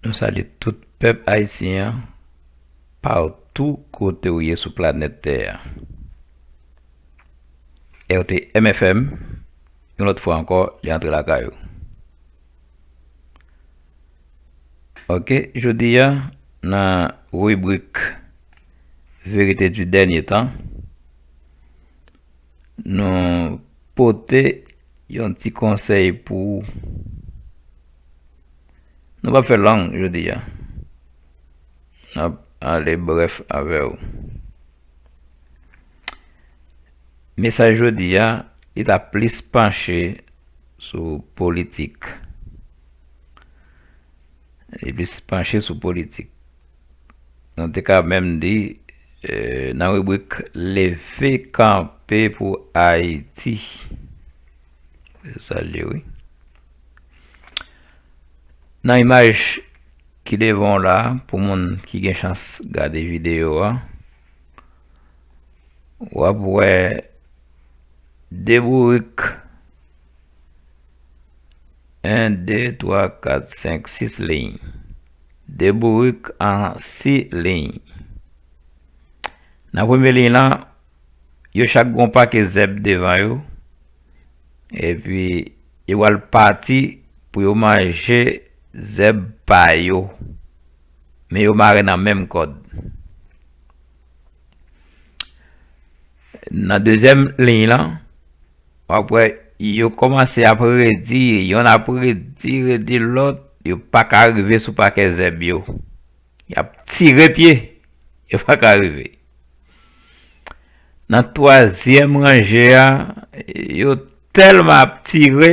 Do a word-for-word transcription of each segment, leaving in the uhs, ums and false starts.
Nou salye tout pèp ayisyen an, patou kote w ye sou planèt tè a. R T M F M, yon lòt fwa ankò, li antre lakay ou. Ok, jodi a, nan ribrik Verite du Dernier Temps, nou pote yon ti konsèy pou ou. Nou p ap fè long jodi a. N ap ale brèf avè w. Mesaj jodi a, li ta plis panche sou politik. Li plis panche sou politik. Nou te ka menm di, eh, nan ribrik Leve Kanpe pou Ayiti. Se sa l ye, wi. Nan imaj ki devan w la, pou moun ki gen chans gade videyo a, w ap wè de bourik, en, de, twa, kat, senk, sis liy. De bourik an sis liy. Nan premye liy lan, yo chak gen yon pakèt zèb devan yo, epi yo pral pati pou yo manje zèb pa yo, men yo mare nan menm kòd. Nan dezyèm liy lan, w ap wè yo kòmanse ap redi, yonn ap redi, redi lòt, yo pa ka rive sou pakèt zèb yo. Y ap tire pye, yo pa ka rive. Nan twazyèm ranje a, yo tèlman ap tire,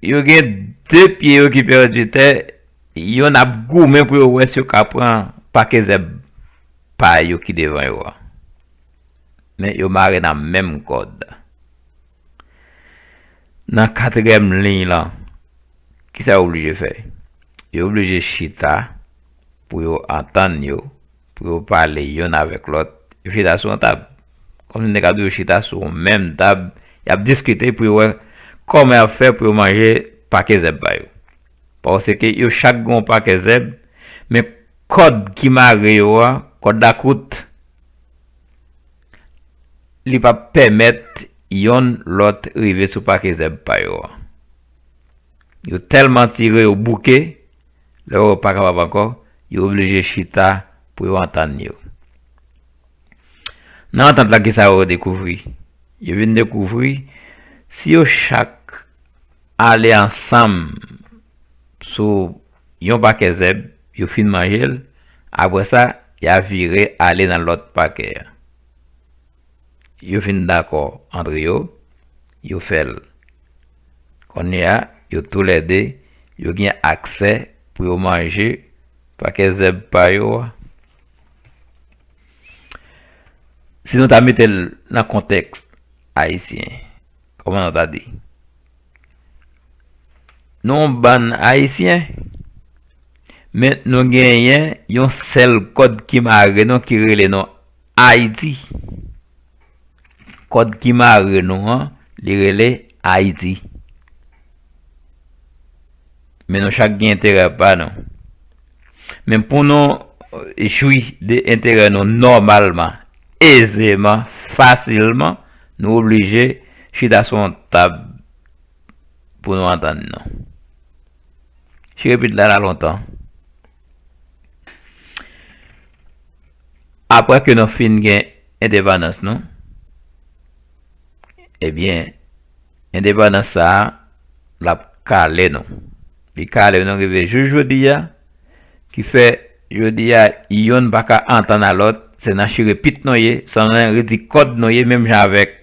yo gen de pye yo ki pèdi tè, yonn ap goumen pou yo wè si yo ka pran pakèt zèb pa yo ki devan yo a. Men yo mare nan menm kòd. Nan katriyèm liy lan, kisa yo oblije fè? Yo oblije chita pou yo antann yo, pou yo pale yonn avèk lòt. Yo chita sou yon tab. Kòmsi m te ka di yo chita sou yon menm tab, y ap diskite pou yo wè kòman y ap fè pou yo manje pakèt zèb pa yo. Paske yo chak gen yon pakèt zèb, men kòd ki mare yo a, kòd la kout, li p ap pèmèt yonn lòt rive sou pakèt zèb pa yo a. Yo tèlman tire, yo bouke, lè yo pa kapab ankò, yo oblije chita pou yo antann yo. Nan antant la, kisa yo dekouvri? Yo vin dekouvri, si yo chak ale ansanm sou yon pakèt zèb, yo fin manje l, apre sa, y a vire ale nan lòt pakèt a. Yo fin dakò antre yo, yo fè l. Kounye a, yo toulède, yo gen aksè pou yo manje pakèt zèb pa yo a. Si nou ta mete l nan kontèks ayisyen, kòman nou ta di? Nou yon bann Ayisyen, men nou genyen yon sèl kòd ki mare nou, ki rele nou Ayiti. Kòd ki mare nou an, li rele Ayiti. Men nou chak gen enterè pa nou. Men pou nou, eh, jwi de enterè nou nòmalman, ezeman, fasilman, nou oblije chita sou yon tab pou nou antann nou. Chirepit la la lontan. Apre ke nou fin gen endepandans nou, ebyen, endepandans sa a, l ap kale nou. Li kale nou rive jis jodi a, ki fè jodi a, yonn pa ka antann a lòt, se nan chirepit nou ye, se nan redi kòd nou ye, menm jan avèk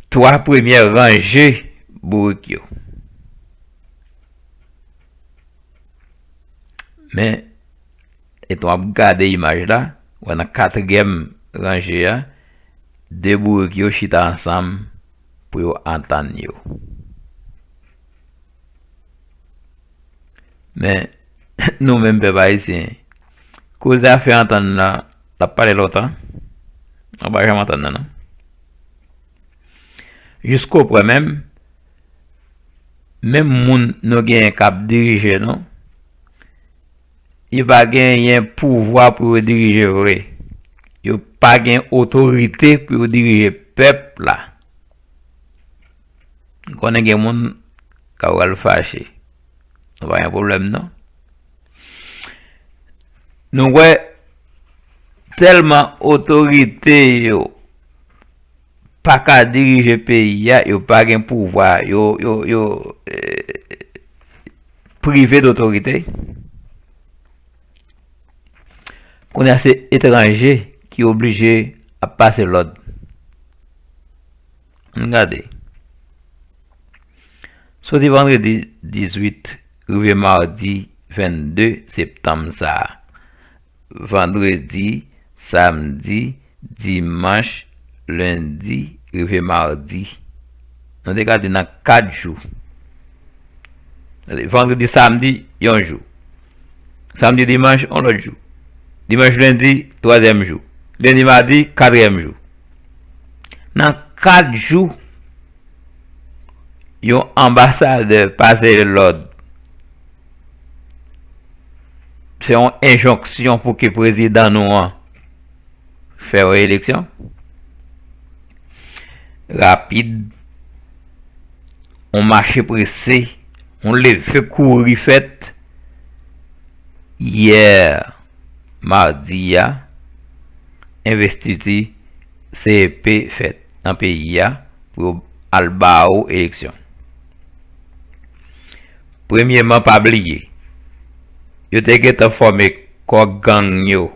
twa premyè ranje bourik yo. Men, lè w ap gade imaj la, w wè nan katriyèm ranje a, de bourik yo chita ansanm pou yo antann yo. Men, nou menm pèp ayisyen, koze afè antann la, l ap pale lontan, nou pa janm antann nan, non. Jiskopwen menm, Menm moun nou genyen k ap dirije nou, yo pa genyen pouvwa pou yo dirije vre. Yo pa gen otorite pou yo dirije pèp la. M konnen gen moun k ap pral fache. Nou pa gen pwoblèm non. Nou wè tèlman otorite yo pa ka dirije peyi a, yo pa gen pouvwa, yo, yo, yo eh, prive dotorite. Kounye a se etranje ki oblije ap pase lòd. Ann gade. Soti vandredi dizuit rive madi vennde septanm sa a. Vandredi, samdi, dimanch, lendi, rive madi. Nou te ka di nan kat jou. Vandredi, samdi, yon jou. Samdi, dimanch, yon lòt jou. Dimanch, lendi, twazyèm jou. Lendi, madi, katriyèm jou. Nan kat jou, yon anbasadè pase lòd, fè yon enjonksyon pou ke prezidan nou an fè yon eleksyon rapid, yon mache prese, yon leve kouri fèt. Yè madi a, envestiti C E P fèt nan peyi a pou yo al ba yo eleksyon. Premyeman, pa bliye, yo te gentan fòme kò gang yo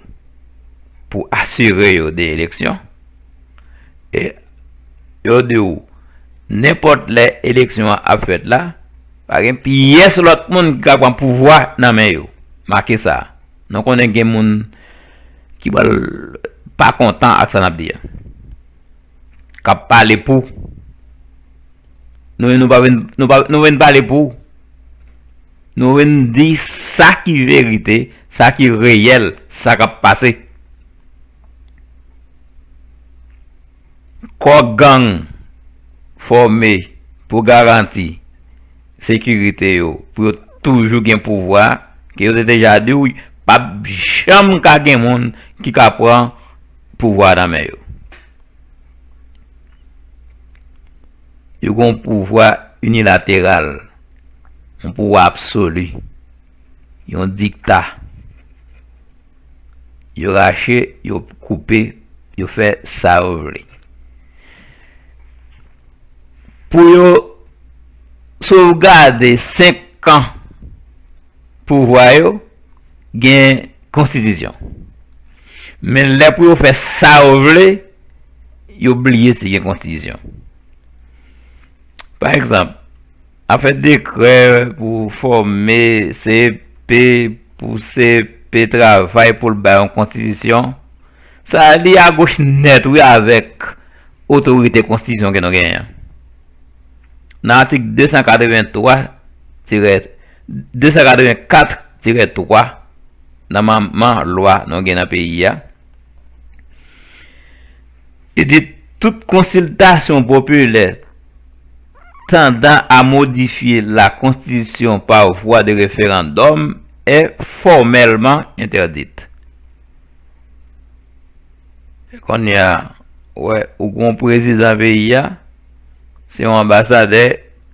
pou asire yo de eleksyon. E yo di w, nenpòt lè eleksyon an ap fèt la, pa gen pyès lòt moun ki ka pran pouvwa nan men yo. Make sa. Nou konnen gen moun ki pral pa kontan ak sa n ap di a. K ap pale pou. Nou menm nou pa vin, nou pa, nou vin pale pou. Nou vin di sa ki verite, sa ki reyèl, sa k ap pase. Kò gang fòme pou garanti sekirite yo, pou yo toujou gen pouvwa, ke yo te deja di w, p ap janm ka gen moun ki ka pran pouvwa nan men yo. Yo gen yon pouvwa inilateral, yon pouvwa absoli, yon dikta. Yo rache, yo koupe, yo fè sa yo vle. Pou yo sovgade senk an pouvwa yo, gen konstitisyon. Men lè pou yo fè sa yo vle, yo bliye si gen konstitisyon. Pa egzanp, afè dekrè pou fòme C E P, pou C E P travay pou l bay yon konstitisyon, sa li agoch nèt, wi, avèk otorite konstitisyon ke nou genyen an. Nan atik de san katrevenntwa tirè, de san katrevenkat tirè twa nan manman lwa nou gen nan peyi a, li di, toute consultation populaire tendant à modifier la Constitution par voie de référendum est formellement interdite. Kounye a, wè, ou gon prezidan peyi a, se yon anbasadè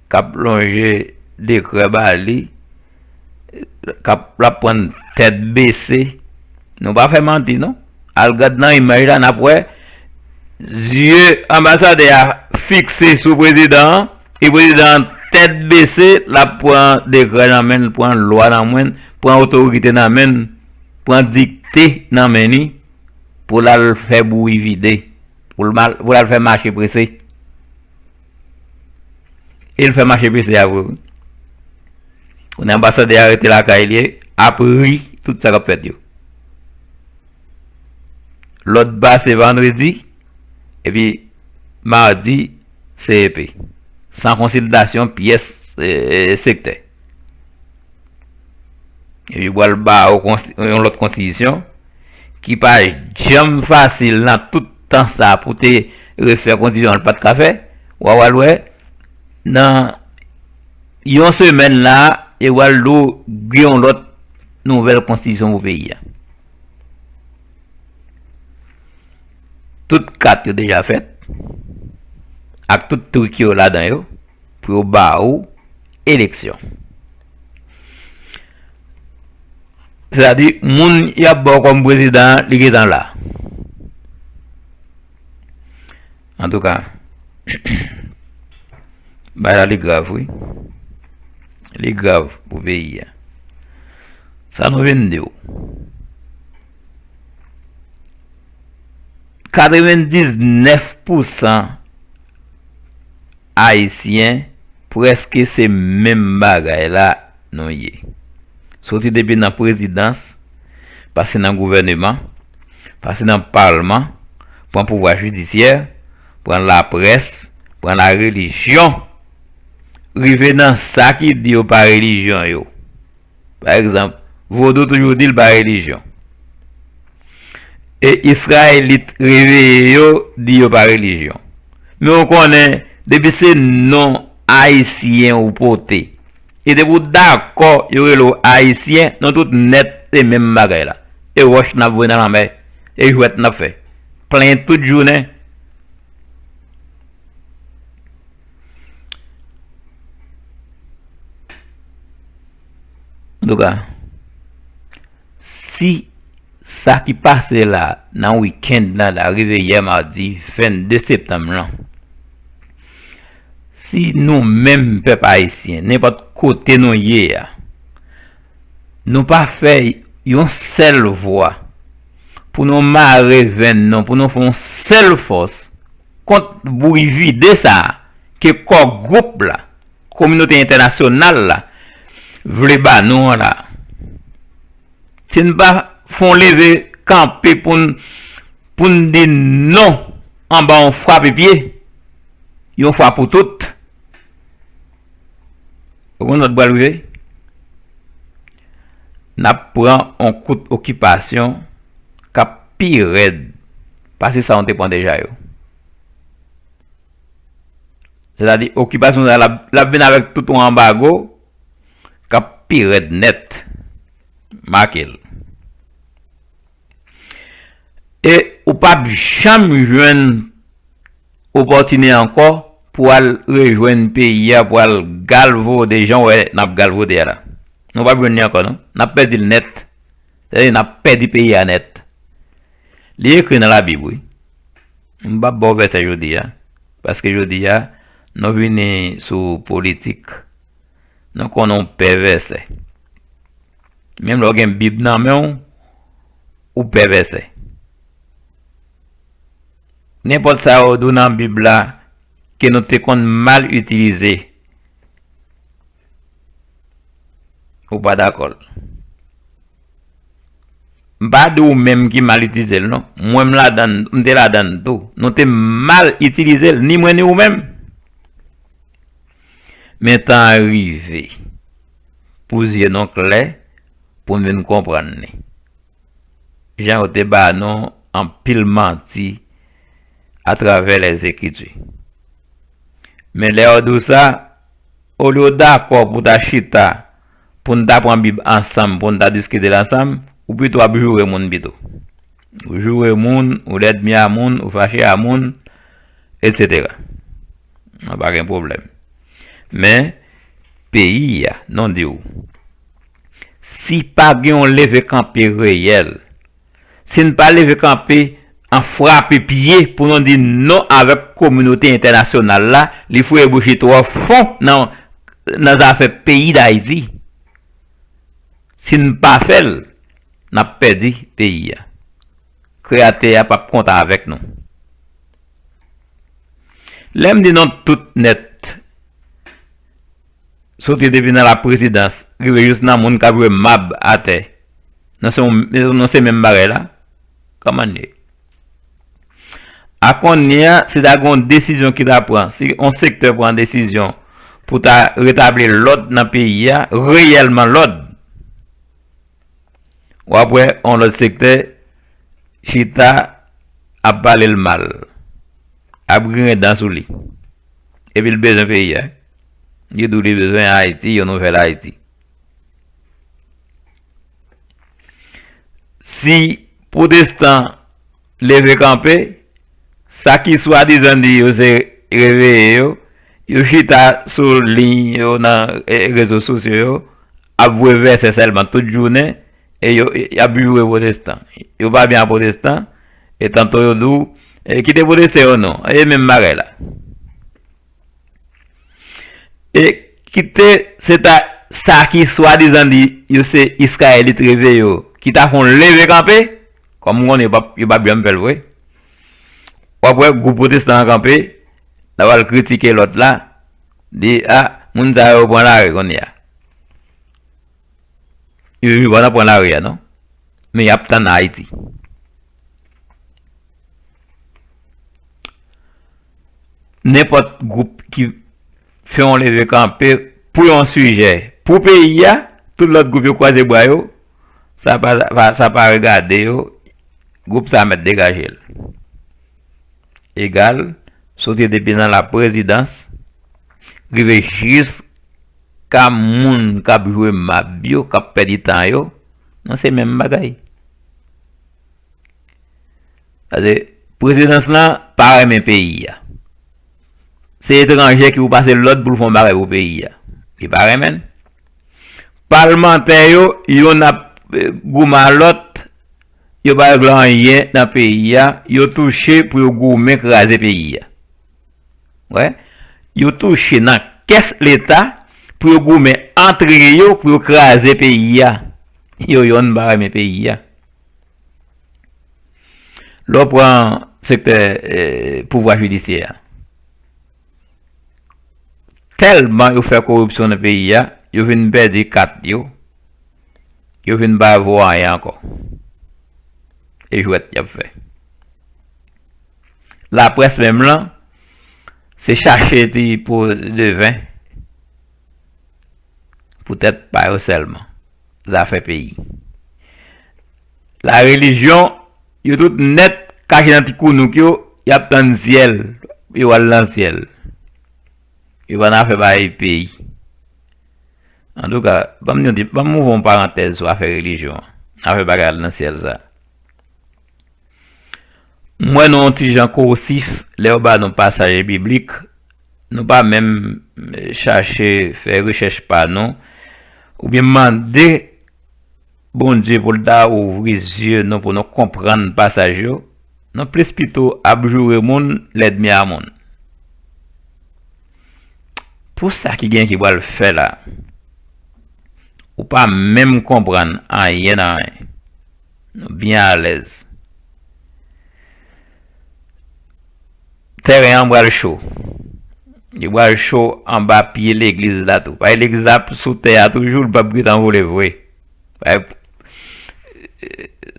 k ap lonje dekrè ba li, k ap, l ap pran tèt bese. Nou pa fè manti, non. Al gad nan imaj la, n ap wè zye anbasadè a fikse sou prezidan an, e prezidan an tèt bese, l ap pran dekrè nan men l, pran lwa nan men l, pran otorite nan men l, pran dikte nan men li, pou l al fè bouyi vide, pou l mal, pou l al fè mache prese. E l fè mache prese a vre, wi. Kounye a anbasadè a rete lakay li, ap ri tout sa k ap fèt yo. Lòd pase vandredi, epi madi, C E P. San konsiltasyon pyès, eh, sektè. Epi pral ba yo konsti-, yon lòt konstitisyon ki pa janm fasil nan tout tan sa pou te refè konstitisyon an, l pa t ka fè. W a pral wè nan yon semèn la, yo pral di w gen yon lòt nouvèl konstitisyon pou peyi a. Tout kat yo deja fèt, ak tout trik yo ladan yo, pou yo ba ou eleksyon. Sètadi, moun y ap ba w kòm prezidan an, li gentan la. Antouka, bagay la li grav, wi. Li grav pou peyi a. Sa nou vin di w. Katrevendiznèf pousan Ayisyen, prèske se menm bagay la nou ye. Soti depi nan prezidans, pase nan gouvèneman, pase nan palman, pran pouvwa jidisyè, pran laprès, pran larelijyon, rive nan sa ki di yo pa relijyon yo. Pa egzanp, vodou toujou di l pa relijyon. E Izrayelit reveye yo, di yo pa relijyon. Men ou konnen, depi se non ayisyen ou pote, e depi w dakò yo rele w ayisyen, nou tout nèt se menm bagay la. E wòch n ap voye nan lanmè, e jwèt n ap fè. Plenn tout jounen. Antouka, si sa ki pase la nan wikenn nan la rive yè madi vennde septanm lan, si nou menm pèp ayisyen, nenpòt kote nou ye a, nou pa fè yon sèl vwa pou nou mare venn nou, pou nou fè yon sèl fòs kont bri vide sa a ke kò gwoup la, kominote entènasyonal la, vle ba nou an la. Si n pa fè yon leve kanpe pou n, pou n di non anba yon frape pye, yon fwa pou tout, ou konn sa k pral rive? N ap pran yon kout okipasyon k ap pi rèd pase sa nou te pran deja yo. Sètadi, okipasyon sa a, l ap, l ap vin avèk tout yon anbago k ap pi rèd nèt. Make l. E ou p ap janm jwenn opòtine ankò pou al rejwenn peyi a, pou al galvode jan w wè n ap galvode a la. Nou p ap jwenn li ankò, non. N ap pèdi l nèt. Sètadi, n ap pèdi peyi a nèt. Li ekri nan Labib, wi. M p ap ba w vèsè jodi a, paske jodi a, nou vini sou politik. Nou konnen w pè vèsè. Menm lè w gen Bib nan men w, ou pè vèsè. Nenpòt sa yo di w nan Bib la ke nou te konn mal itilize, ou pa dakò l. M pa di w menm ki mal itilize l, non. Mwen, m ladann, m te ladann tou. Nou te mal itilize l, ni mwen, ni ou menm. Men tan an rive pou zye nou klè, pou n vin konprann li. Jan yo te ba nou anpil manti atravè Lèzekriti. Men lè yo di w sa, olye w dakò pou w ta chita, pou n ta pran Bib ansanm, pou n ta diskite l ansanm, ou pito ap joure moun pito. Ou joure moun, ou lènmi a moun, ou fache a moun, etsetera. Mwen pa gen pwoblèm. Men, peyi a, non di w, si pa gen yon leve kanpe reyèl, si n pa leve kanpe an frape pye pou nou di non avèk kominote entènasyonal la, li foure bouch li twò fon nan, nan zafè peyi Dayiti. Si n pa fè l, n ap pèdi peyi a. Kreyatè a p ap kontan avèk nou. Lè m di nou tout nèt, soti depi nan laprezidans, rive jis nan moun k ap jwe mab atè, nou se yon, nou se menm bagay la? Kòman n ye? A kounye a, si ta gen yon desizyon ki ta pran, si yon sektè pran desizyon pou ta retabli lòd nan peyi a, reyèlman lòd, w ap wè yon lòt sektè chita ap pale l mal, ap griyen dan sou li. Epi l bezwen peyi a. Li di w li bezwen Ayiti, yon nouvèl Ayiti. Si pwotestan leve kanpe, sa ki swadizan di yo se reveye yo, yo chita sou liy yo nan, eh, rezo sosyo yo, ap voye vèsè sèlman tout jounen, e yo, y ap joure pwotestan. Yo pa byen a pwotestan, e tanto yo di w, eh, kite pwotestan yo non, e menm bagay la. E kite se ta sa ki swadizan di yo se Izrayelit reveye yo, ki ta fè yon leve kanpe, kòm m konnen yo p ap, yo p ap janm fè l vre. W ap wè gwoup pwotestan an kanpe, l ap al kritike lòt la, di, a, moun sa yo pran lari kounye a. Yo, yo pa nan pran lari a, non. Men y ap tann Ayiti. Nenpòt gwoup ki fè yon leve kanpe pou yon sijè, pou peyi a, tout lòt gwoup yo kwaze bra yo, sa pa, pa, sa pa regade yo, gwoup sa mèt degaje l. Egal, soti depi nan laprezidans, rive jiska moun k ap jwe mab yo, k ap pèdi tan yo, non, se menm bagay. Paske prezidans lan pa renmen peyi a. Se etranje ki pou pase lòd pou l fè yon bagay pou peyi a. Li pa renmen l. Palmantè yo, yonn ap, eh, goumen a lòt, yo pa regle anyen nan peyi a, yo touche pou yo goumen kraze peyi a. Wè, yo touche nan kès Leta pou yo goumen antre yo, pou yo kraze peyi a. Yo yonn pa renmen peyi a. Lè w pran sektè, eh, pouvwa jidisyè a, tèlman yo fè koripsyon nan peyi a, yo vin pèdi kat yo, yo vin pa vo anyen ankò. E jwèt y ap fè. Laprès menm lan, se chache ti po deven pou tèt pa yo sèlman. Zafè peyi. La relijyon, yo tout nèt kache nan ti kounouk yo, y ap tann syèl, yo al nan syèl. Yo pa nan afè bay peyi. Antouka, ban m yon ti, ban m ouvri yon parantèz sou afè relijyon an. Afè bagay al nan syèl sa. M wè nou yon ti jan korosif lè yo ba nou pasaj biblik, nou pa menm, eh, chache fè rechèch pa nou, oubyen mande Bondye pou l ta ouvri zye nou pou nou konprann pasaj yo, nou plis pito ap joure moun, lènmi a moun. Pou sa ki gen ki pral fè la, ou pa menm konprann anyen nan anyen. Nou byen alèz. Tèren an pral cho. Li pral cho anba pye legliz la tou. Paske legliz la sou tè a toujou, li p ap gentan vole vre. Paske,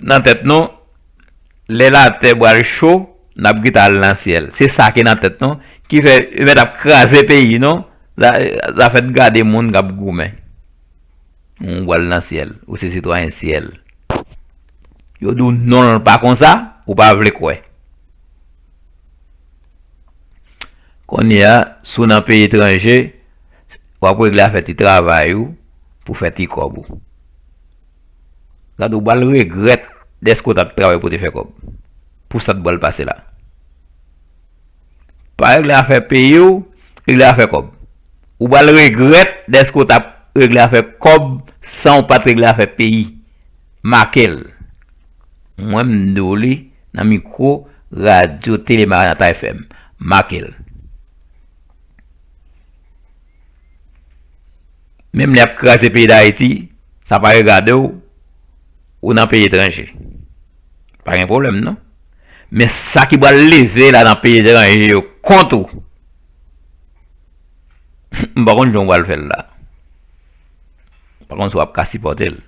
nan tèt nou, lè latè pral cho, n ap gentan al nan syèl. Se sa ki nan tèt nou, ki fè yo mèt ap kraze peyi nou, za-, zafè n gade moun k ap goumen. Ou pral nan syèl, ou se sitwayen syèl. Yo di w non l pa konsa, ou pa vle kwè. Kounye a, si w nan peyi etranje, w ap regle afè ti travay ou pou fè ti kòb ou. Gade, ou pral regrèt dèske w t ap travay pou w te fè kòb. Pou sa t pral pase la. Pa regle afè peyi w, regle afè kòb. Ou pral regrèt dèske w t ap regle afè kòb san w pa t regle afè peyi. Make l. Mwen m di w li nan mikwo radyo Tele Maranatha F M. Make l. Menm lè y ap kraze peyi Dayiti, sa pa regade w, ou nan peyi etranje. Pa gen pwoblèm, non. Men sa ki pral leve la nan peyi etranje yo kont ou, m pa konn jan w pral fè l la. M pa konn si w ap ka sipòte l.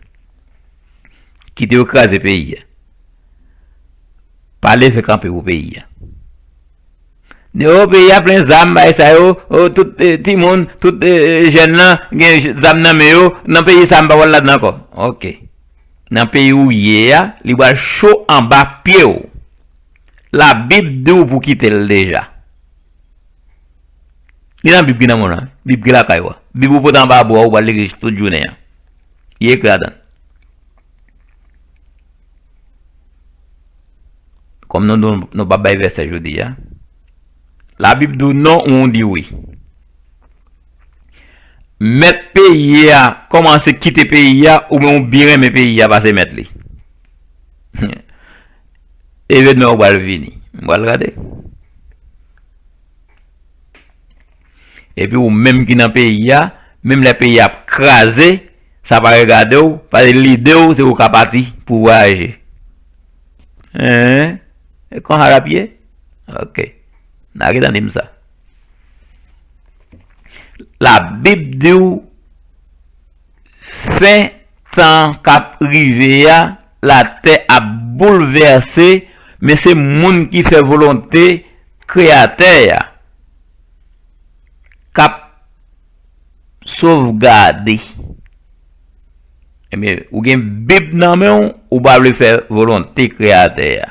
Kite yo kraze peyi a. Pa leve kanpe pou peyi a. Ni o peyi a plen zam, bay sa yo, o, tout, eh, timoun, tout, eh, jèn nan gen j-, zam nan men yo, nan peyi sa m pa pral ladan ankò. Oke. Nan peyi ou ye a, li pral cho anba pye w. Labib di w pou kite l deja. Li nan Bib ki nan men w lan, Bib ki lakay ou a. Bib ou pote anba bra w, ou pral li tout jounen an. Li ekri ladan l. Kòm nou, nou, nou p ap bay vèsè jodi a, Labib di w non, ou di wi. Mèt peyi a kòmanse kite peyi a, oubyen ou byen renmen peyi a pase mèt li. Evènman yo pral vini. M pral gade. Epi ou menm ki nan peyi a, menm lè peyi a ap kraze, sa pa regade w, paske lide w, se ou ka pati pou vwayaje. Hein? E konsa l ap ye? Ok. N a gentan di m sa. Labib di w, fen tan k ap rive a, latè ap boulvèse, men se moun ki fè volonte Kreyatè a k ap sovgade. Ebyen, ou gen Bib nan men w, ou pa vle fè volonte Kreyatè a.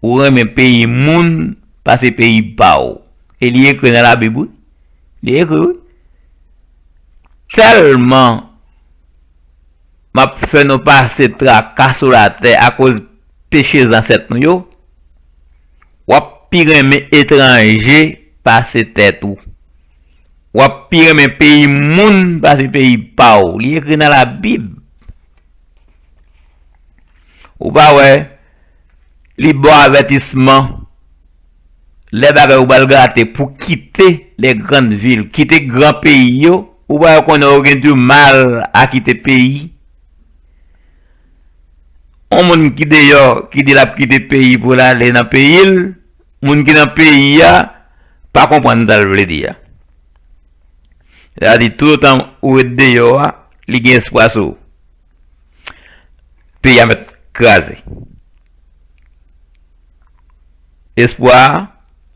Ou renmen peyi moun pase peyi pa w. E li ekri nan Labib, wi. Li ekri, wi. Tèlman m ap fè nou pase traka sou latè akoz peche zansèt nou yo, w ap pi renmen etranje pase tèt ou. W ap pi renmen peyi moun pase peyi pa w. Li ekri nan Labib. Ou pa wè, li ba w avètisman. Lè bagay ou pral gate pou kite les grandes villes, kite gran peyi yo, ou pa wè konnen ou gen du mal a kite peyi. On moun ki deyò, ki di l ap kite peyi pou l ale nan peyi l, moun ki nan peyi a pa konprann sa l vle di a. Sa di, toutotan ou ret deyò a, li gen espwa sou ou. Peyi a mèt kraze. Espwa,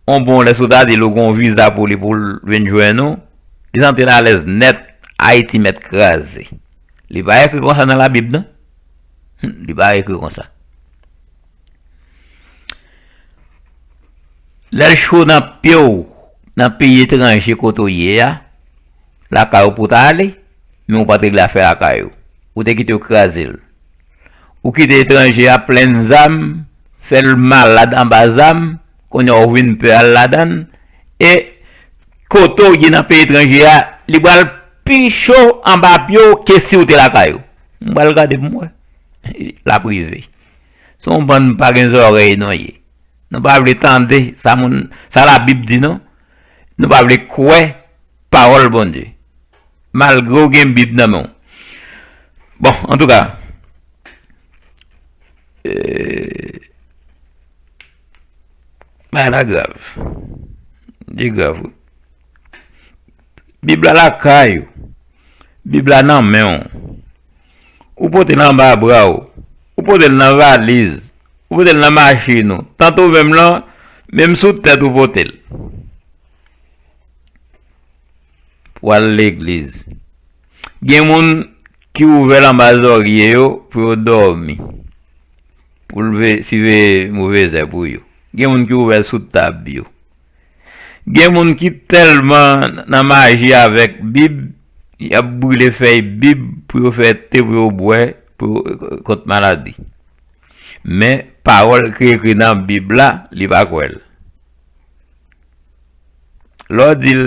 on bon lè si w ta di l ou gen yon viza pou li pou l vin jwenn ou, li santi l alèz nèt, Ayiti mèt kraze. Li pa ekri konsa nan Labib, non. Li pa ekri konsa. Lè l cho nan pye w, nan peyi etranje kote w ye a, lakay ou pou w ta ale, men ou pa t regle afè lakay ou. Ou te kite yo kraze l. Ou kite etranje a plen zam, fè l malad anba zam, kounye a ou vin pè al ladan l, e kote w ye nan peyi etranje a, li pral pi cho anba pye w ke si w te lakay ou. M pral gade pou m wè. L ap rive. Se yon bann pa gen zòrèy nou ye. Nou pa vle tande sa moun, sa Labib di non. Nou pa vle kwè pawòl Bondye. Malgre w gen Bib nan men w. Bon, antouka, euh, bagay la grav. Li grav, wi. Bib la lakay ou. Bib la nan men w. Ou pote l anba bra w. Ou pote l nan valiz. Ou pote l nan machin ou. Tanto menm lan, menm sou tèt ou pote l. Pou al legliz. Gen moun ki ouvè l anba zòrye yo pou yo dòmi. Pou l ve-, siveye move zèb pou yo. Gen moun ki ouvè l sou tab yo. Gen moun ki tèlman nan maji avèk Bib, y ap brile fèy Bib pou yo fè te pou yo bwè pou, kont maladi. Men, pawòl ki ekri nan Bib la, li pa kwè l. Lè w di l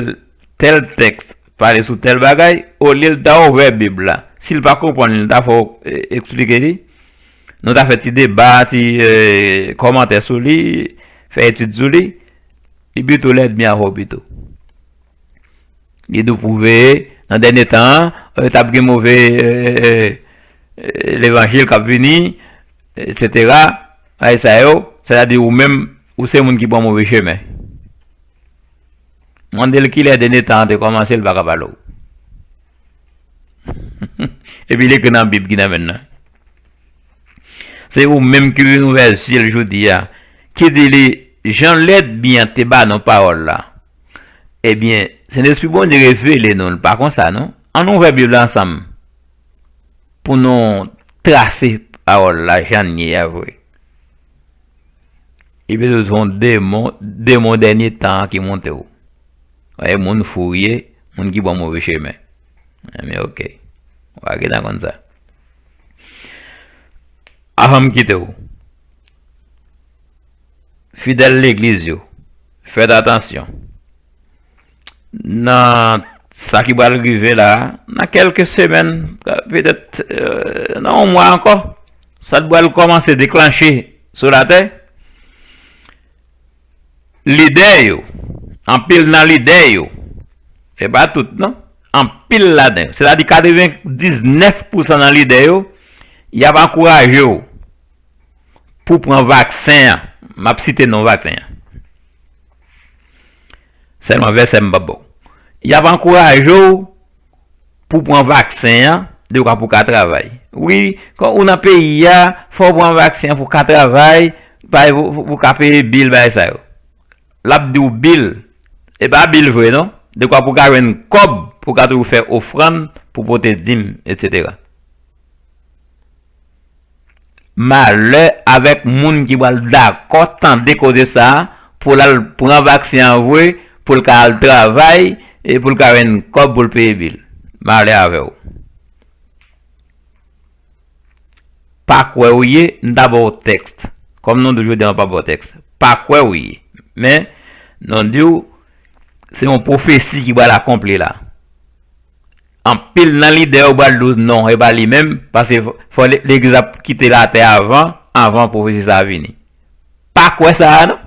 tèl tèks pale sou tèl bagay, olye l ta ouvè Bib la, si l pa konprann li, l ta fè w, e, eksplike li, nou ta fè ti deba, ti, e, kòmantè sou li, fè etid sou li, li pito lènmi a fè w pito. Li di w pou veye, nan dènye tan an, e, t ap gen move, e, e, e, levanjil k ap vini, etsetera. Bagay sa yo, sètadi ou menm, ou se moun ki pran move chemen. Mande l kilè dènye tan an te kòmanse, l pa ka pale w. Epi l ekri nan Bib ki nan men l lan. Se ou menm ki vin ouvè zye l jodi a, ki di li, jan lènmi an te ba nou pawòl la. Ebyen, Sentespri Bondye revele nou l, pa konsa non. Ann ouvè Bib la ansanm pou nou trase pawòl la jan l ye a vre. Epi se yon demon, demon dènye tan an ki monte w. Wè, moun fou w ye, moun ki pran move chemen. Ebyen, oke. W a gentan konn sa. Avan m kite w, fidèl legliz yo, fèt atansyon. Nan sa ki pral rive la, nan kèlke semèn, petèt, euh, nan yon mwa ankò, sa t pral kòmanse deklanche sou latè. Lidè yo, anpil nan lidè yo, se pa tout non, anpil ladan yo, sètadi katrevendiznèf pousan nan lidè yo, y ap ankouraje w pou w pran vaksen an. M ap site non vaksen an. Sèlman vèsè m p ap ba w. Y ap ankouraje w pou w pran vaksen an, dekwa pou w ka travay. Wi, kan ou nan peyi a, fò w pran vaksen an pou w ka travay, bagay pou, pou, pou w ka peye bil, bagay sa yo. L ap di w bil. E pa bil vre non. Dekwa pou w ka jwenn kòb, pou w ka toujou fè ofrann, pou w pote dim, etsetera. Malè avèk moun ki pral dakò tande koze sa a, pou l al pran vaksen an vre, pou l ka al travay, e pou l ka jwenn kòb pou l peye bil. Malè avè w. Pa kwè w ye, m ta ba w tèks. Kòm nou di w jodi a, m pa ba w tèks. Pa kwè w ye. Men, nou di w, se yon pwofesi ki pral akonpli la. Anpil nan lidè yo pral di w non, e pa li menm, paske fò, fò le-, legliz ap kite latè avan, avan pwofesi sa a vini. Pa kwè sa a non.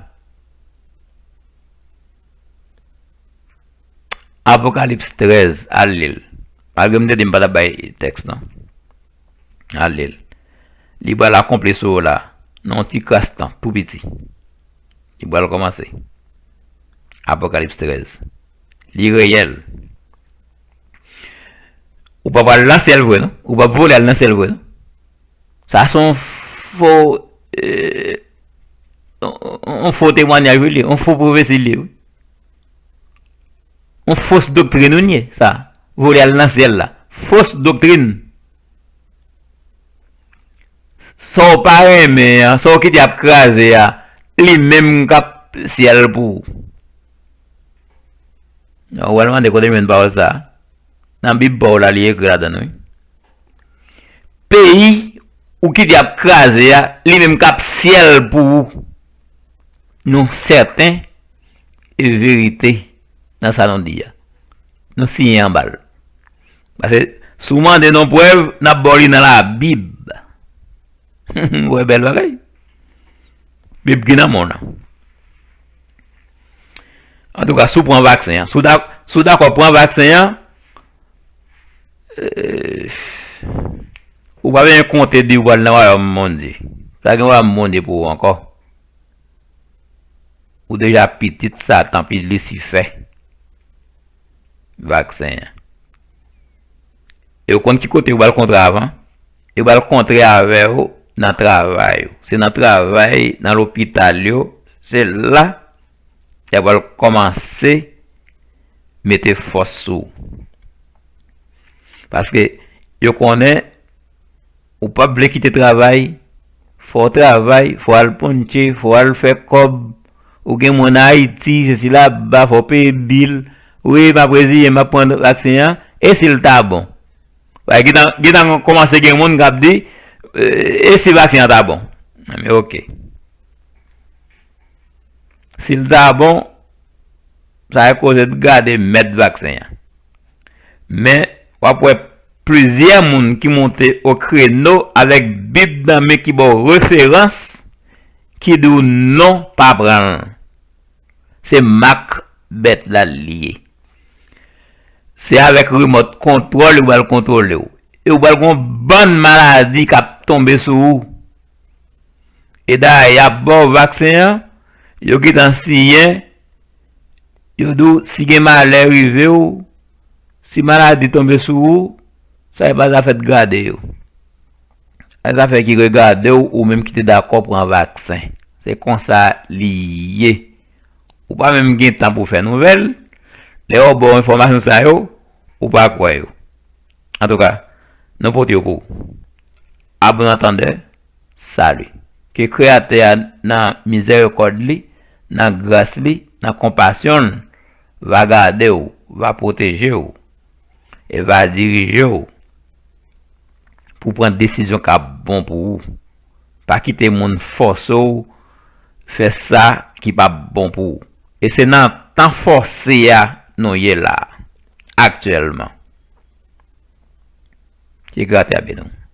Apokalips trèz, al li l. Malgre m te di m pa t ap bay tèks non. Al li l. Li pral akonpli sou w la, nan yon ti kras tan, tou piti. Li pral kòmanse. Apokalips trèz. Li reyèl. Ou pa pral nan syèl vre non. Ou p ap vole al nan syèl vre non. Sa se yon fo, eh, yon, yon, yon fo temwanyaj wi li ye, yon fo pwofesi li ye wi. Yon fos doktrin wi li ye, sa. Vole al nan syèl la. Fos doktrin. Sa w pa renmen an, sa w kite ap kraze a, li menm k ap syèl pou ou. Ou al mande kote m jwenn pawòl sa a. Nan Bib pa w la, li ekri ladan l wi. Peyi ou kite ap kraze a, li menm k ap syèl pou ou. Nou sèten e verite nan sa nou di a. Nou siyen anba l. Paske si w mande nou prèv, n ap ba w li nan Labib. Ou wè bèl bagay. Bib ki nan men w nan. Antouka, si w pran vaksen an, si w da-, si w dakò pran vaksen an, eh, ou pa bezwen konte di w pral nan wayòm Bondye. Pa gen wayòm Bondye pou ou ankò. Ou deja pitit Satan, pitit Lisifè. Vaksen an. E ou konn ki kote yo pral kontre avè w? Yo pral kontre avè w nan travay ou. Se nan travay, nan lopital yo, se la y ap pral kòmanse mete fòs sou ou. Paske yo konnen ou p ap vle kite travay, fò w travay, fò w al pontche, fò w al fè kòb, ou gen moun Ayiti, sesi la ba, fò w peye bil, wi, m ap reziyen, m ap pran vaksen an, e si l ta bon? Bagay gentan, gentan kòmanse gen moun k ap di, e, e si vaksen an ta bon? Anben, oke. Si l ta bon, sa e koze t gade mèt vaksen an. Men, w ap wè plizyè moun ki monte o kreno avèk Bib nan men ki ba w referans, ki di w non, pa pran l. Se mak bèt la li ye. Se avèk remòt kontwòl yo pral kontwole w. E w pral gen yon bann maladi k ap tonbe sou ou. E dayè, y ap ba w vaksen an, yo gentan siyen, yo di w si gen malè rive w, si maladi tonbe sou ou, sa e pa zafè t gade yo. Sa e zafè ki regade w, ou menm ki te dakò pran vaksen. Se konsa li ye. Ou pa menm gen tan pou fè nouvèl, lè yo ba w enfòmasyon sa yo, ou pa kwè yo. Antouka, nou pote yo pou ou. A bon antandè, sali. Ke Kreyatè a nan mizèrikòd li, nan gras li, nan konpasyon l, va gade w, va pwoteje w, e va dirije w pou pran desizyon k ap bon pou ou. Pa kite moun fòse w fè sa ki p ap bon pou ou. E se nan tan fòse a nou ye la, aktyèlman. Ke Kretè beni w.